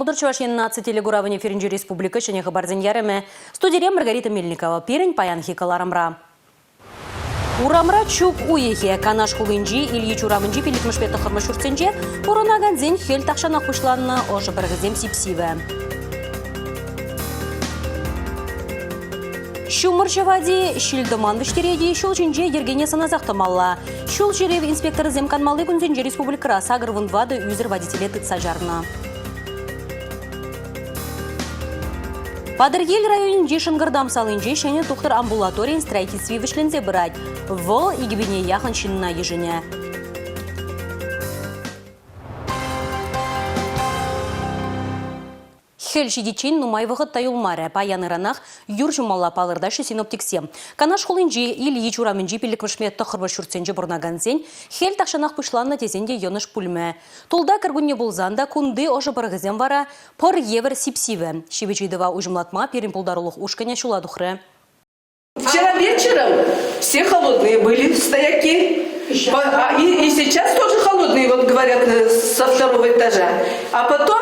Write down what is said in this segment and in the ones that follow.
Пултӑр Чӑваш Ен наци телекуравӗн эфирӗнчи республика ҫӗнӗ хыпарсен ярӑмӗ. Студире Маргарита Мельникова. Пирӗн паянхи кӑларӑмра. Урамра чӳк уйӑхӗ. Канаш хулинчи Ильич урамӗнчи пиллӗкмӗшпе тӑххӑрмӗш ҫуртсенче пурӑнакансен хӗл тахҫанах пуҫланнӑ, ӑшӑ пӗрӗхӗсем сип-сивӗ. Ҫумӑр ҫӑвать-и, ҫил-тӑман вӗҫтерет-и, ҫул ҫинче йӗркене сӑнасах тӑмалла. Ҫул ҫӳрев инспекторӗсем канмалли кунсенче республикӑра 84 ӳсӗр водителе тытса чарнӑ. Патӑрьел районӗнчи Шӑнкӑртам салинче ҫӗнӗ тухтӑр амбулаторийӗн строительстви вӗҫленсе пырать. Вӑл 2000 яхӑн ҫынна йышӑнӗ. Хӗл ҫитиччен нумай вӑхӑт та юлмарӗ. Паян-ыранах юр ҫумалла палӑртаҫҫӗ синоптиксем. Канаш хулинчи Ильич урамӗнчи пиллӗкмӗшпе тӑххӑрмӗш ҫуртсенче пурӑнакансен хӗл тахҫанах пуҫланнӑ тесен те йӑнӑш пулмӗ. Тулта кӗркунне пулсан та кунти ӑшӑ пӑрӑхӗсем вара пӑр евӗр сип-сивӗ. Ҫивӗч ыйтӑва уҫӑмлатма пирӗн пултарулӑх ушкӑнӗ ҫула тухрӗ. Вчера вечером все холодные были стояки. И сейчас тоже холодные, вот говорят, со второго этажа. А потом,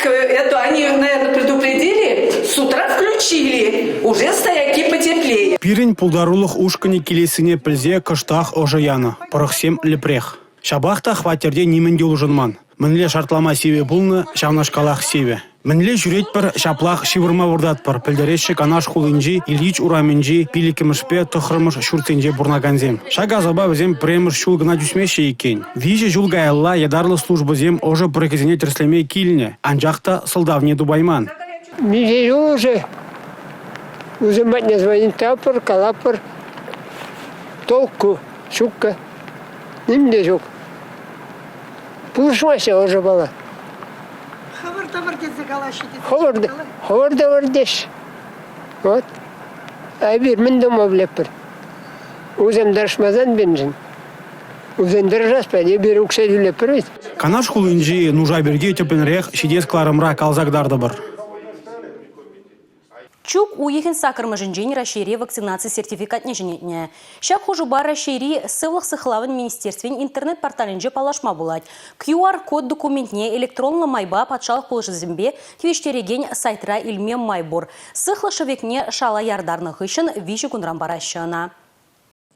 это они, наверное, предупредили, с утра включили, уже стояки потеплее. Пирӗн пултарулӑх ушкӑнӗ килессине пӗлсе кӑштах ӑшӑ янӑ, пӑрӑхсем лӗпрех. Ҫапах та хваттерте нимӗн те улшӑнман. Мӗнле шартлама сивӗ пулнӑ, ҫавнашкалах сивӗ. Мӗнле ҫӳретпӗр, ҫаплах ҫывӑрма выртатпӑр, пӗлтереҫҫӗ Канаш хулинчи Ильич урамӗнчи пиллӗкмӗшпе тӑххӑрмӗш ҫуртсенче пурӑнакансем. Ҫак асапа вӗсем пӗрремӗш ҫул кӑна тӳсмеҫҫӗ иккен. Виҫӗ ҫул каялла ятарлӑ службӑсем ӑшӑ пӑрӑхӗсене тӗрӗслеме килнӗ, анчах та сӑлтавне тупайман. Миҫе ҫул уже вӗсем патне звонить тӑватпӑр, калатпӑр. Толку ҫуккӑ. Ним те ҫук. Пулӑшмаҫҫӗ ӑшӑпала. Хӑвӑр-тӑвӑр тесе калаҫҫӗ тесе. Хӑвӑр-тӑвӑр теҫ. Вот. А эпир мӗн тума пӗлетпӗр? Усем тӑрӑшмасан пирӗншӗн. Усем тӑрӑшас пулать, эпир укҫа тӳлетпӗр вӗт. Канаш хулинчи нуша пирки тӗплӗнрех ҫитес кӑларӑмра каласа кӑтартӑпӑр. Чӳк уйӑхӗн саккӑрмӗшӗнчен Раҫҫейре вакцинаци сертификатне ҫӗнетнӗ. Ҫак хушупа Раҫҫейри Сывлӑх сыхлавӗн министерствин интернет-порталӗнче паллашма пулать. QR-код документне электронлӑ майпа патшалӑх пулӑшӑвӗсемпе тивӗҫтерекен сайтра илме май пур. Сыхлӑх шӗвекне шала яртарнӑ хыҫҫӑн виҫӗ кунран параҫҫӗ ӑна.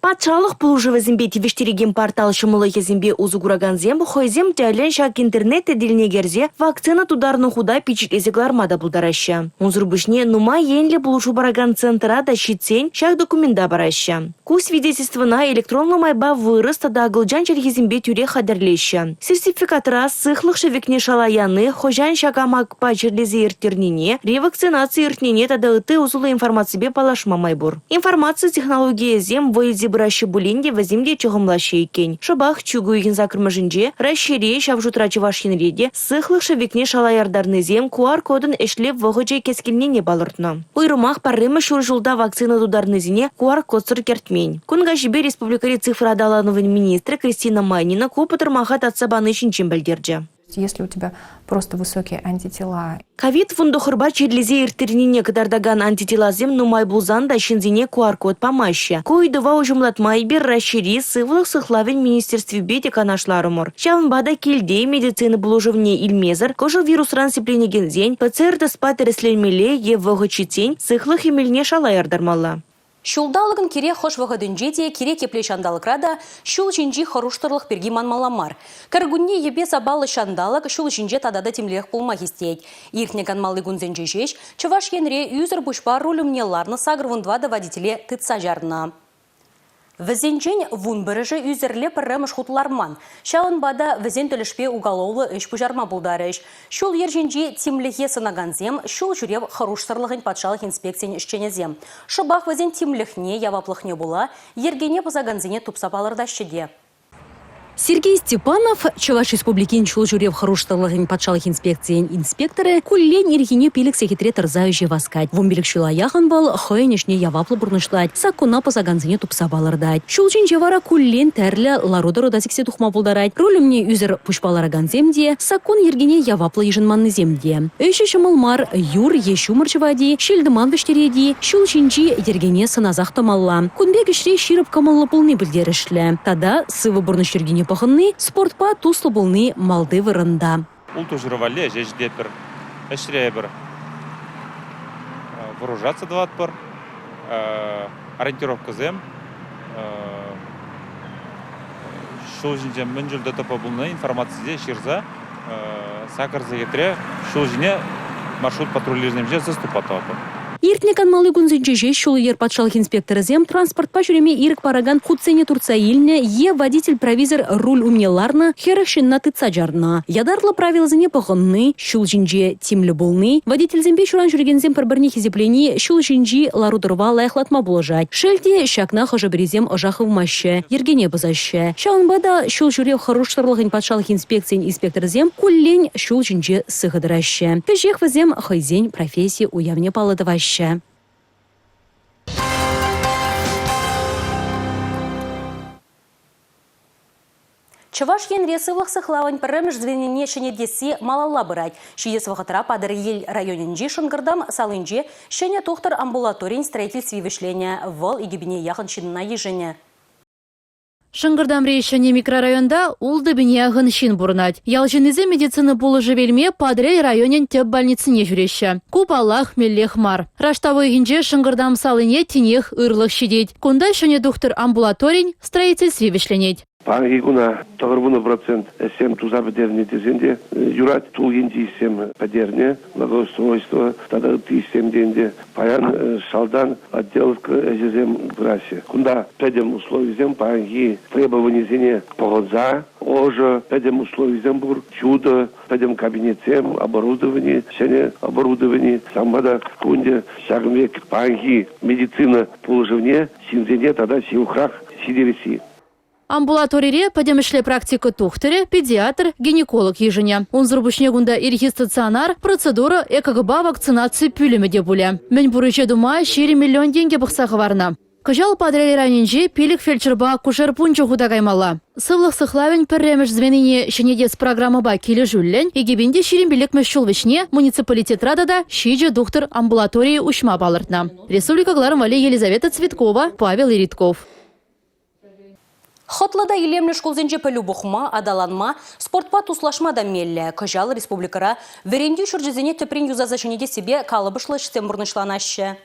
Патшалӑх пулӑшӑвӗсемпе тивӗҫтерекен портал ҫӑмӑллӑхӗсемпе усӑ куракансем хӑйсем тӗллӗн ҫак интернет тетелне кӗрсе вакцина тутарнӑ хута пичетлесе кӑларма та пултараҫҫӗ. Унсӑр пуҫне нумай енлӗ пулӑшу паракан центра та ҫитсен ҫак документа параҫҫӗ. Ку свидетельствӑна электронлӑ майпа вырӑс тата акӑлчан чӗлхисемпе тӳрех хатӗрлеҫҫӗ. Сертификатра сыхлӑх шӗвекне шала яни, хӑҫан ҫак амакпа чирлесе ирттернине, ревакцинаци иртнине тата ытти усӑллӑ информаципе паллашма май пур. Информаци технологийӗсем вӑй илсе пыраҫҫӗ пулин те вӗсем те чӑхӑмлаҫҫӗ иккен. Шӑпах чӳк уйӑхӗн саккӑрмӗшӗнче Раҫҫейре, ҫав шутра Чӑваш Енре те, сыхлӑх шӗвекне шала яртарнисем QR-кодӑн ӗҫлев вӑхӑчӗ кӗскелнине палӑртнӑ. Уйрӑмах пӗрремӗш ҫур ҫулта вакцина тутарнисене QR-кодсӑр кӗртмен. Кун каҫипе республикӑри цифра аталанӑвӗн министрӗ Кристина Майнина ку пӑтӑрмаха татса пани ҫинчен пӗлтерчӗ. Если у тебя просто высокие антитела. Ковид вунтӑхӑрпа чирлесе ирттернине кӑтартакан антителасем нумай пулсан та ҫынсене QR-код памаҫҫӗ. Ку ыйтӑва уҫӑмлатма эпир Раҫҫейри сывлӑх сыхлавӗн министерствипе те канашларӑмӑр. Ҫавӑнпа та килте медицина пулӑшӑвне илмесӗр кӑшӑл вирусран сипленекенсен ПЦР-тестпа тӗрӗсленмелле е вӑхӑт ҫитсен сыхлӑх эмелне шала яртармалла. Ҫулталӑкӑн кирек хӑш вӑхӑтӗнче те, кирек епле ҫанталӑкра та ҫул ҫинчи хӑрушсӑрлӑх пирки манмалла мар. Кӗркунне йӗпе-сапаллӑ ҫанталӑк ҫул ҫинче тата та темлех пулма хистет. Иртнӗ канмалли кунсенче ҫеҫ Чӑваш Енре ӳсӗр пуҫпа руль умне ларнӑ 84 водителе тытса чарнӑ. Вӗсенчен вунпӗрӗшӗ ӳсӗрле пӗрремӗш хут ларман. Ҫавӑнпа та вӗсен тӗлӗшпе уголовлӑ ӗҫ пуҫарма пултарӗҫ. Ҫул-йӗр ҫинчи тимлӗхе сӑнакансем ҫул ҫӳрев хӑрушсӑрлӑхӗн патшалӑх инспекцийӗн ӗҫченӗсем. Шӑпах вӗсен тимлӗхне, яваплӑхне пула йӗркене пӑсакансене тупса палӑртаҫҫӗ те. Сергей Степанов, Чӑваш Республикин ҫул ҫӳрев хӑрушсӑрлӑхӗн патшалӑх инспекцийӗн инспекторӗ, куллен ирхине пилӗк сехетре тӑрса ӗҫе васкать. Вунпилӗк ҫула яхӑн вӑл хӑйӗн ӗҫне яваплӑ пурнӑҫлать, саккуна пӑсакансене тупса палӑртать. Ҫул ҫинче вара куллен тӗрлӗ лару-тӑру та сиксе тухма пултарать. Руль умне ӳсӗр пуҫпа ларакансем те, саккун йӗркине яваплӑ йышӑнманнисем те. Ӗҫӗ ҫӑмӑл мар, юр е ҫумӑр ҫӑвать-и, ҫил-тӑман вӗҫтерет-и, ҫул ҫинчи йӗркене сӑнасах тӑмалла. Кун пек ӗҫре ҫирӗп кӑмӑллӑ пулни пӗлтерӗшлӗ. Тата сывӑ пурнӑҫ йӗркине пӑхӑнни, спортпа туслӑ пулни малти вырӑнта. Ултӑ ҫур валли ӗҫе ҫитетпӗр. Ӗҫре эпир вооружаться тӑватпӑр, ориентировкӑсем, ҫул ҫинче мӗн чуль ДТП пулнине информацие ҫырса сакӑр сехетре ҫул ҫине маршрут патрулирсем ҫине заступа тӑватпӑр. Иртнӗ канмалли кунсенче ҫеҫ ҫул-йӗр патшалӑх инспекторӗсем транспортпа ҫӳреме ирӗк паракан хутсене туртса илнӗ е водитель-провизор руль умне ларнӑ 40 ҫынна тытса чарнӑ. Ятарлӑ правилӑсене пӑхӑнни, ҫул ҫинче тимлӗ пулни, водительсемпе ҫуран ҫӳрекенсем пӗр-пӗрне хисеплени ҫул ҫинчи лару-тӑрӑва лайӑхлатма пулӑшать. Шел те, ҫакна хӑшӗ-пӗрисем ӑша хывмаҫҫӗ, йӗркене пӑсаҫҫӗ. Ҫавӑнпа та ҫул ҫӳрев хӑрушсӑрлӑхӗн патшалӑх инспекцийӗн инспекторӗсем куллен ҫул ҫинче сыхӑ тӑраҫҫӗ. Кӗҫех вӗсем хӑйсен професси уявне паллӑ тӑваҫҫӗ. Чӑваш Енре сывлӑх сыхлавӗн пӗрремӗш звенине ҫӗнетесси малалла пырать. Ҫитес вӑхӑтра Патӑрьел районӗнчи Шӑнкӑртам салинче ҫӗнӗ тухтӑр амбулаторийӗн строительстви вӗҫленӗ. Вӑл 2000 яхӑн ҫынна йышӑнӗ. Шӑнкӑртамри ҫӗнӗ микрорайонта ултӑ пине яхӑн ҫын пурӑнать. Ял ҫыннисем медицина пулӑшӑвӗ илме Патӑрьел районӗн тӗп больницине ҫӳреҫҫӗ. Ку, паллах, меллех мар. Раштав уйӑхӗнче Шӑнкӑртам салине тинех ырлӑх ҫитет. Кунта ҫӗнӗ тухтӑр амбулаторин строительстви вӗҫленет. Паянхи куна 90% ӗҫсем туса пӗтернӗ тесен те юрать. Тул енчи ӗҫсем пӗтернӗ, благоустройство тата ытти ӗҫсем те ӗнтӗ. Паян шалтан отделка ӗҫӗсем пыраҫҫӗ. Кунта пӗтӗм условисем паянхи требованисене пӑхӑнса, ӑшӑ, пӗтӗм условисем пур, ҫутӑ, пӗтӗм кабинетсем, оборудовани, ҫӗнӗ оборудовани. Ҫавӑнпа та ку ӗнтӗ ҫакӑн пек паянхи медицина пулӑшӑвне ҫынсене тата ҫывӑхрах ҫитересси. Амбулаторире пӗтӗмӗшле практика тухтӑрӗ, педиатр, гинеколог йышӑнӗ. Унсӑр пуҫне кунта ирхи стационар, процедура, ЭКГпа вакцинаци пӳлӗмӗ те пулӗ. Мӗн пур ӗҫе тума 20 миллион тенкӗ пӑхса хӑварнӑ. Кӑҫал Патӑрьел районӗнче пилӗк фельдшерпа акушер пункчӗ хута каймалла. Сывлӑх сыхлавӗн пӗрремӗш звенине ҫӗнетес программӑпа килӗшӳллӗн 2025 ҫул вӗҫне муниципалитетра тата ҫичӗ тухтӑр амбулаторийӗ уҫма палӑртнӑ. Республика кӑларӑм валли Елизавета Цветкова, Павел Иритков. Хӑтлӑ та илемлӗ шкулсенче пӗлӳ пухма, аталанма, спортпа туслашма та меллӗ. Кӑҫал республикӑра вӗрентӳ ҫурчӗсене тӗпрен юсаса ҫӗнетессипе калӑпӑшлӑ ӗҫсем пурнӑҫланаҫҫӗ.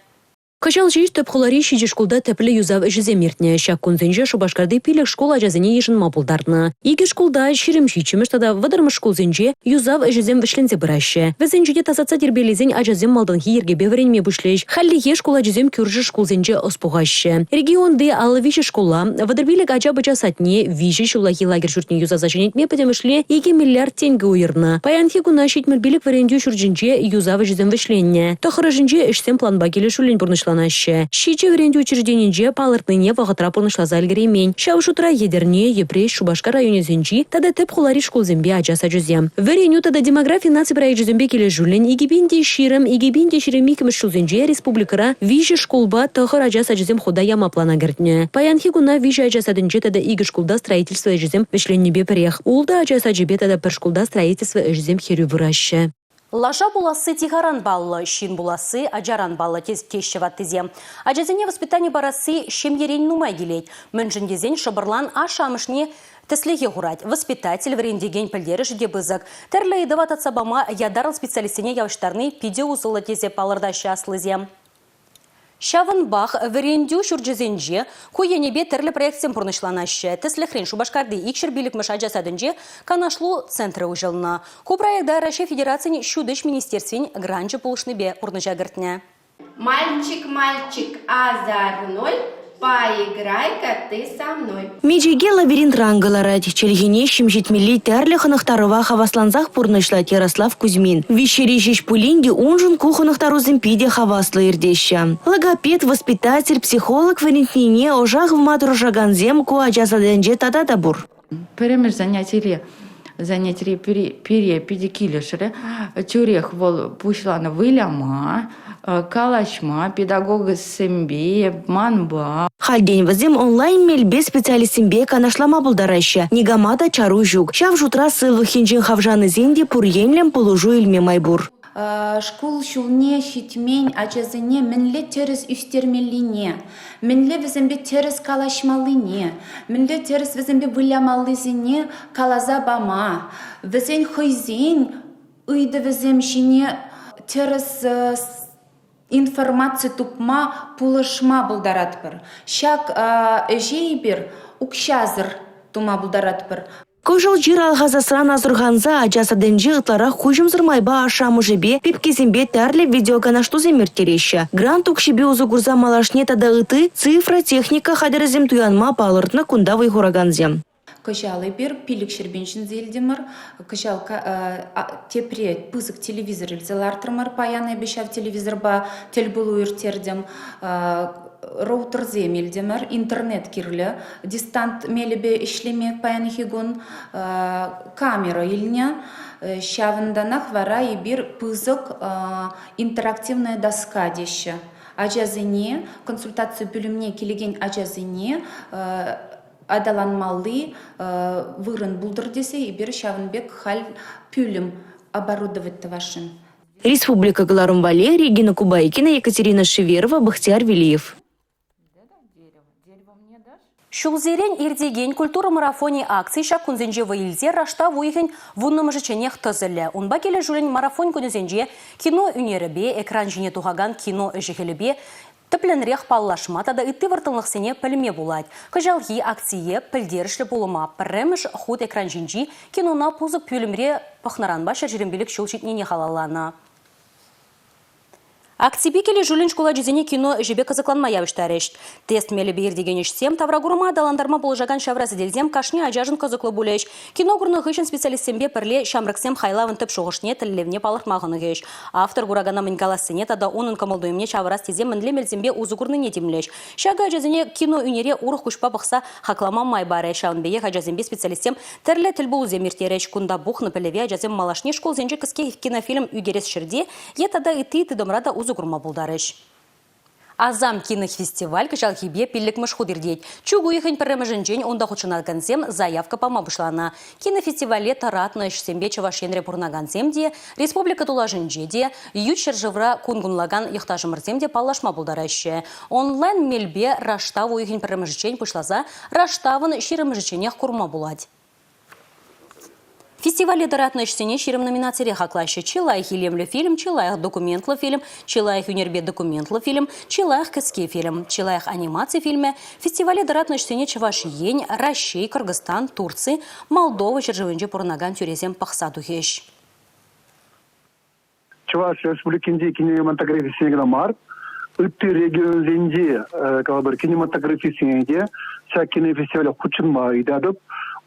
Кӑҫал ҫеҫ тӗп хулари ҫичӗ шкулта тӗплӗ юсав ӗҫӗсем иртнӗ. Ҫак кунсенче Шупашкарти пилӗк шкул ачасене йышӑнма пултарнӑ. Икӗ шкулта 27-мӗш тата 30-мӗш шкулсенче юсав ӗҫӗсем вӗҫленсе пыраҫҫӗ. Вӗсенче те тасатса тирпейлесен ачасем малтанхи йӗркепе вӗренме пуҫлӗҫ. Хальлӗхе шкул ачисем кӳршӗ шкулсенче ӑс пухаҫҫӗ. Регионти 53 шкула, 35 ача-пӑча садне, виҫӗ ҫуллахи лагерь ҫуртне юсаса ҫӗнетме пӗтӗмӗшле 2 миллиард тенкӗ уйӑрнӑ. Паянхи куна 75 вӗрентӳ ҫурчӗнче юсав ӗҫӗсем вӗҫленнӗ. Тӑххӑрӑшӗнче ӗҫсем планпа килӗшӳллӗн пурнӑҫланаҫҫӗ. Ҫичӗ вӗрентӳ учрежденинче палӑртнине вӑхӑтра пурнӑҫласа ӗлкӗреймен. Ҫав шутра Етӗрне, Йӗпреҫ, Шупашкар районӗсенчи тата тӗп хулари шкулсемпе ача сачӗсем. Вӗренӳ тата демографи наци проекчӗсемпе килӗшӳллӗн 2020, 2022 ҫулсенче республикӑра виҫӗ шкулпа тӑхӑр ача сачӗсем хута яма плана кӗртнӗ. Паянхи куна виҫӗ ача садӗнче тата икӗ шкулта строительство ӗҫӗсем вӗҫленнипе пӗрех. Ултӑ ача сачӗпе тата пӗр шкулта строительство ӗҫӗсем хӗрӳ пыраҫҫӗ. Лаша пуласси тихаран паллӑ, ҫын пуласси ачаран паллӑ теҫҫӗ ваттисем. Ачасене воспитани парасси ҫемьерен нумай килет. Мӗншӗн тесен шӑпӑрлан ашшӗ-амӑшне тӗслӗхе хурать. Воспитатель вӗрентекен пӗлтерӗшӗ те пысӑк. Тӗрлӗ ыйтӑва татса пама ятарлӑ специалистсене явӑҫтарни питӗ усӑллӑ тесе палӑртаҫҫӗ аслисем. Ҫавӑнпах вӗрентӳ ҫурчӗсенче ку енӗпе тӗрлӗ проектсем пурнӑҫланаҫҫӗ. Тӗслӗхрен, Шупашкарти 205-мӗш ача садӗнче канашлу центрӗ уҫӑлнӑ. Ку проекта Раҫҫей Федерацийӗн Ҫут ӗҫ министерствин гранчӗ пулӑшнипе пурнӑҫа кӗртнӗ. Мальчик, мальчик озорной, поиграй-ка ты со мной. Мечӗке лабиринтран кӑларать. Чӗлхене ҫемҫетмелли тӗрлӗ хӑнӑхтарӑва хаваслансах пурнӑҫлать Ярослав Кузьмин. Виҫҫӗре ҫеҫ пулин те уншӑн ку хӑнӑхтарусем питӗ хаваслӑ иртеҫҫӗ. Логопед, воспитатель, психолог вӗрентнине ӑша хывма тӑрӑшакансем ку ача садӗнче тата та пур. Пӗрремӗш занятире занятире пире питӗ килӗшрӗ. Тӳрех вӑл пуҫланӑ выляма, калаҫма педагогсемпе, манпа. Хальтен вӗсем онлайн мелпе специалистсемпе канашлама пултараҫҫӗ. Никама та чару ҫук. Ҫав шутра сывлӑх енчен хавшанисен те пур енлӗн пулӑшу илме май пур. Шкул ҫулне ҫитмен ачасене мӗнле тӗрӗс ӳстермеллине, мӗнле вӗсемпе тӗрӗс калаҫмаллине, мӗнле тӗрӗс вӗсемпе вылямаллисене каласа пама, вӗсен хӑйсен ыйтӑвӗсем ҫине. тӗрӗс информаци тупма пулӑшма пултаратпӑр. Ҫак ӗҫе эпир укҫасӑр тума пултаратпӑр. Кӑшӑл чир алхасасран асӑрханса ача садӗнче ытларах куҫӑмсӑр майпа ашшӗ-амӑшӗпе, пепкесемпе тӗрлӗ видеоканашлусем ирттереҫҫӗ. Грант укҫипе усӑ курса малашне тата ытти цифра, техника хатӗрӗсем туянма палӑртнӑ кунта вӑй хуракансем. Кӑҫал эпир 500 пин ҫӗнсе илтӗмӗр. Кӑҫал тепре пысӑк телевизор илсе лартрӑмӑр. Паян эпӗ ҫав телевизорпа тӗлпулу ирттертӗм. Роутерсем илтӗмӗр, интернет кирлӗ. Дистант мелӗпе ӗҫлеме паянхи кун камера илнӗ. Ҫавӑнтанах вара эпир пысӑк интерактивная доска теҫҫӗ. Ачасене, консультаци пӳлӗмне килекен ачасене аталанмалли вырӑн пултӑр тесе эпир ҫавӑн пек халь пӳлӗм оборудовать тӑвасшӑн. Республика кӑларӑм валли Регина Кубайкина, Екатерина Шеверова, Бахтияр Велиев. Ҫулсерен иртекен культура марафонӗ акци ҫак кунсенче вӑй илсе раштав уйӑхӗн вуннӑмӗшӗчченех тӑсӑлӗ. Унпа килӗшӳллӗн марафон кунӗсенче кино ӳнерӗпе, экран ҫине тухакан кино ӗҫӗ-хӗлӗпе тӗплӗнрех паллашма тата ытти вӑрттӑнлӑхсене пӗлме пулать. Кӑҫалхи акцие пӗлтерӗшлӗ пулӑма пӗрремӗш хут экран ҫинчи кинона пысӑк пӳлӗмре пӑхнӑранпа 125 ҫул ҫитнине халалланӑ. Акципе килӗшӳллӗн шкул ачисене кино ӗҫӗпе кӑсӑкланма явӑҫтарӗҫ. Тест мелӗпе иртекен ӗҫсем, тавракурӑма аталантарма пулӑшакан ҫавра сӗтелсем кашни ачашӑн кӑсӑклӑ пулӗҫ. Кино курнӑ хыҫҫӑн специалистсемпе пӗрле ҫамрӑксем хайлавӑн тӗп шухӑшне, тӗллевне палӑртма хӑнӑхӗҫ. Автор куракана мӗн калассине тата унӑн кӑмӑл-туйӑмне ҫавӑрас тесе мӗнле мелсемпе усӑ курнине тимлӗҫ. Ҫакӑ ачасене кино ӳнере урӑх куҫпа пӑхса хаклама май парӗ. Ҫавӑн пекех ачасемпе специалистсем тӗрлӗ тӗлпулусем ирттерӗҫ. Кунта пухнӑ пӗлӗве ачасем малашне шкулсенче кӗске кинофильм ӳкерес ҫӗрте е тата ытти тытӑмра та усӑ курма пултарӗҫ. Асам кинофестиваль кӑҫалхипе пиллӗкмӗш хут иртет. Чӳк уйӑхӗн пӗрремӗшӗнчен унта хутшӑнакансем заявка пама пуҫланӑ. Кинофестивале тӑратнӑ ӗҫсемпе Чӑваш Енре пурӑнакансем те, республика тулашӗнче те, ют ҫӗршывра кун кунлакан йӑхташӑмӑрсем те паллашма пултараҫҫӗ. Онлайн мелпе раштав уйӑхӗн пӗрремӗшӗччен пуҫласа раштавӑн ҫирӗмӗшӗчченех курма пулать. Фестивале тӑратнӑ ӗҫсене 20 номинацире хаклаҫҫӗ. Чи лайӑх илемлӗ фильм, чи лайӑх документлӑ фильм, чи лайӑх ӳнерпе документлӑ фильм, чи лайӑх кӗске фильм, чи лайӑх анимаци фильмӗ. Фестивале тӑратнӑ ӗҫсене Чӑваш Ен, Раҫҫей, Кыргызстан, Турци, Молдова ҫӗршывӗнче пурӑнакан тӳресем пӑхса тухӗҫ. Чӑваш Республикинчи кинематографистсене кӑна мар, ытти регионсенчи калӑпӑр кинематографистсене те ҫак кинофестивале хутшӑнма ыйтатӑп.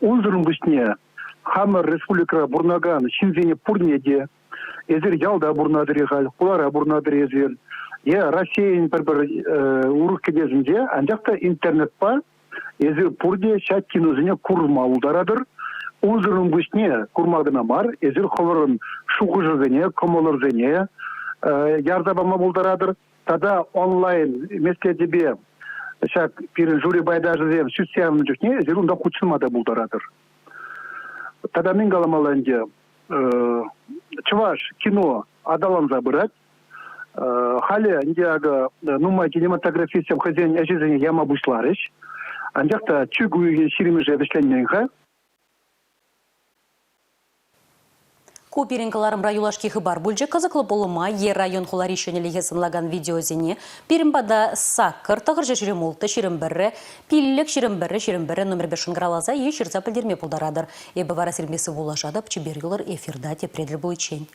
Унсӑрӑн пуҫне хамӑр республикӑра пурӑнакан ҫынсене пурне те эсир ялта пурӑнатӑр-и халь, хулара пурӑнатӑр-и эсир е Раҫҫейӗн пӗр-пӗр урӑх кӗтесӗнче, анчах та интернетпа Эсир пурте ҫак киносене курма пултаратӑр. Унсӑрӑн пуҫне курма кӑна мар, эсир хӑвӑрӑн шухӑшӑрсене, кӑмӑлӑрсене ярса пама пултаратӑр. Тата онлайн меслечӗпе ҫак пирӗн жюри пайташӗсем сӳтсе явнӑ чухне эсир унта хутшӑнма та пултаратӑр. Тата мӗн каламалла ӗнтӗ, чӑваш кино аталанса пырать. Халӗ ӗнтӗ акӑ нумай кинематографистсем хӑйсен ӗҫӗсене яма пуҫларӗҫ. Анчах та чӳк уйӑхӗн ҫирӗмӗшӗ вӗҫленмен-ха. Ку пирӗн кӑларӑмра юлашки хыпар пулчӗ. Кӑсӑклӑ пулӑма е район-хулари ҫӗнӗлӗхе сӑнлакан видеосене пирӗн пата саккӑр, тӑхӑрҫӗ 26, 21, пиллӗк, 21, 21 номерпе шӑнкӑравласа е ҫырса пӗлтерме пултаратӑр. Эпӗ вара сирӗнпе сывпуллашатӑп. Чипер юлӑр эфирта тепре тӗл пуличчен.